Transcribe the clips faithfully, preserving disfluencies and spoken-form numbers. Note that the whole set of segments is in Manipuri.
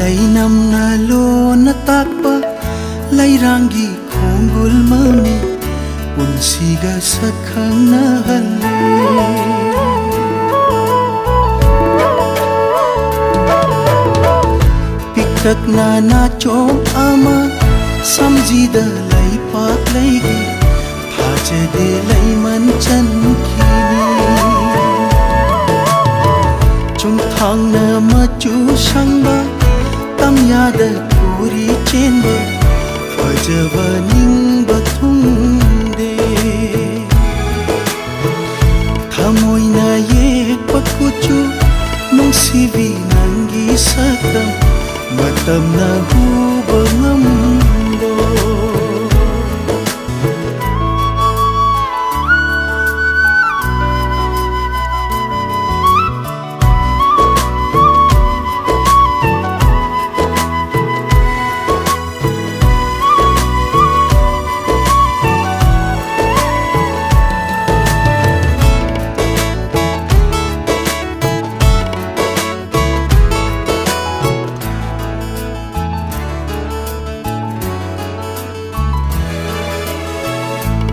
ꯂꯩꯅꯝꯅ ꯂꯣꯟꯅ ꯇꯥꯛꯄ ꯂꯩꯔꯥꯡꯒꯤ ꯈꯣꯡꯒꯨꯜ ꯃꯃꯤ ꯄꯨꯟꯁꯤꯒ ꯁꯛꯈꯪꯅꯍꯜꯂꯦ꯫ ꯄꯤꯛꯇꯛꯅ ꯅꯥꯆꯣꯝ ꯑꯃ ꯁꯝꯖꯤꯗ ꯂꯩꯄꯥꯛ ꯂꯩꯒꯤ ꯊꯥꯖꯗꯦ ꯂꯩꯃꯟ ꯆꯟꯈꯤꯅꯤ꯫ ꯆꯨꯝꯊꯥꯡꯅ ꯃꯆꯨ ꯁꯪꯕ ꯇꯝꯌꯥꯗ ꯊꯨꯔꯤ ꯆꯦꯟꯕ ꯐꯖꯕ ꯅꯤꯡꯕ ꯊꯨꯡꯗꯦ꯫ ꯊꯃꯣꯏꯅ ꯌꯦꯛꯄ ꯀꯨꯆꯨ ꯅꯨꯡꯁꯤꯕꯤ ꯅꯪꯒꯤ ꯁꯛꯇꯝ ꯃꯇꯝꯅ ꯍꯨꯕ ꯉꯝꯂꯣꯏ꯫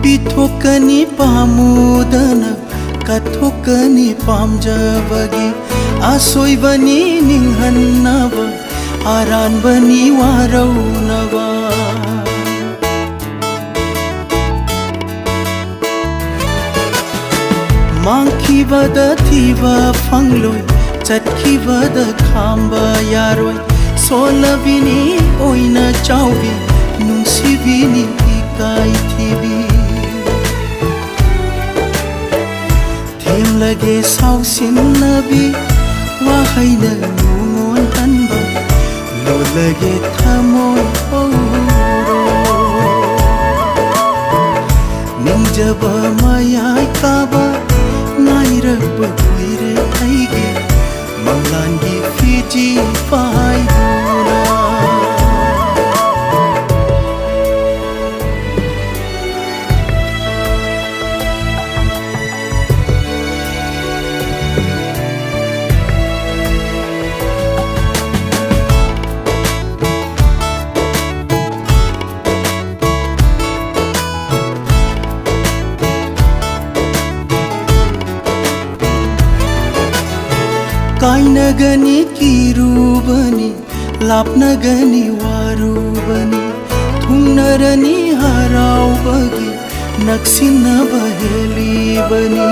ꯄꯤꯊꯣꯛꯀꯅꯤ ꯄꯥꯝꯃꯨꯗꯅ ꯀꯠꯊꯣꯛꯀꯅꯤ ꯄꯥꯝꯖꯕꯒꯤ ꯑꯁꯣꯏꯕꯅꯤ ꯅꯤꯡꯍꯟꯅꯕ ꯑꯔꯥꯟꯕꯅꯤ ꯋꯥꯔꯧꯅꯕ꯫ ꯃꯥꯡꯈꯤꯕꯗ ꯊꯤꯕ ꯐꯪꯂꯣꯏ, ꯆꯠꯈꯤꯕꯗ ꯈꯥꯝꯕ ꯌꯥꯔꯣꯏ꯫ ꯁꯣꯜꯂꯕꯤꯅꯤ ꯑꯣꯏꯅ ꯆꯥꯎꯕꯤ, ꯅꯨꯡꯁꯤꯕꯤꯅꯤ ꯏꯀꯥꯏ ꯊꯤꯕꯤ꯫ ꯊꯦꯝꯂꯒꯦ ꯁꯥꯎꯁꯤꯟꯅꯕꯤ, ꯋꯥꯍꯩꯅ ꯅꯨꯡꯉꯣꯟꯍꯟꯕ ꯂꯣꯜꯂꯒꯦ ꯊꯃꯣꯏ ꯍꯧꯔꯣ꯫ ꯅꯤꯡꯖꯕ ꯃꯌꯥꯏ ꯀꯥꯕ ꯉꯥꯏꯔꯛꯄ ꯀꯨꯏꯔꯦ ꯑꯩꯒꯤ ꯃꯪꯂꯥꯟꯒꯤ ꯐꯤꯖꯤ ꯄꯥꯏꯗꯨꯅ꯫ ꯀꯥꯏꯅꯒꯅꯤ ꯀꯤꯔꯨꯕꯅꯤ, ꯂꯥꯞꯅꯒꯅꯤ ꯋꯥꯔꯨꯕꯅꯤ, ꯊꯨꯡꯅꯔꯅꯤ ꯍꯔꯥꯎꯕꯒꯤ ꯅꯛꯁꯤꯟꯅꯕ ꯍꯦꯜꯂꯤꯕꯅꯤ꯫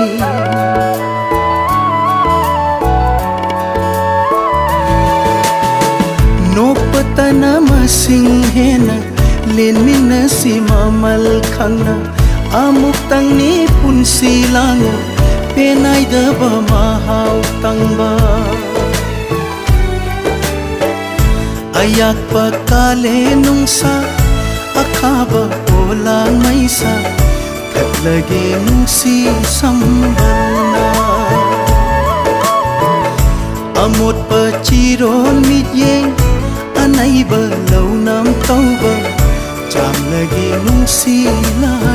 ꯅꯣꯛꯄꯇꯅ ꯃꯁꯤꯡ ꯍꯦꯟꯅ ꯂꯦꯟꯃꯤꯟꯅꯁꯤ ꯃꯃꯜ ꯈꯪꯅ꯫ ꯑꯃꯨꯛꯇꯪꯅꯤ ꯄꯨꯟꯁꯤ ꯂꯥꯡꯉꯨ ꯄꯦꯟꯅꯥꯏꯗꯕ ꯃꯍꯥꯎ ꯇꯪꯕ꯫ ꯑꯌꯥꯛꯄ ꯀꯥꯂꯦꯟ ꯅꯨꯡꯁꯥ, ꯑꯈꯥꯕ ꯄꯣꯂꯥꯡ ꯃꯩꯁꯥ, ꯊꯠꯂꯒꯦ ꯅꯨꯡꯁꯤ ꯁꯝꯕꯜꯅ꯫ ꯑꯃꯣꯠꯄ ꯆꯤꯔꯣꯜ ꯃꯤꯠꯌꯦꯡ, ꯑꯅꯩꯕ ꯂꯧꯅꯝ ꯇꯧꯕ, ꯆꯥꯝꯂꯒꯦ ꯅꯨꯡꯁꯤ ꯂꯥꯏ꯫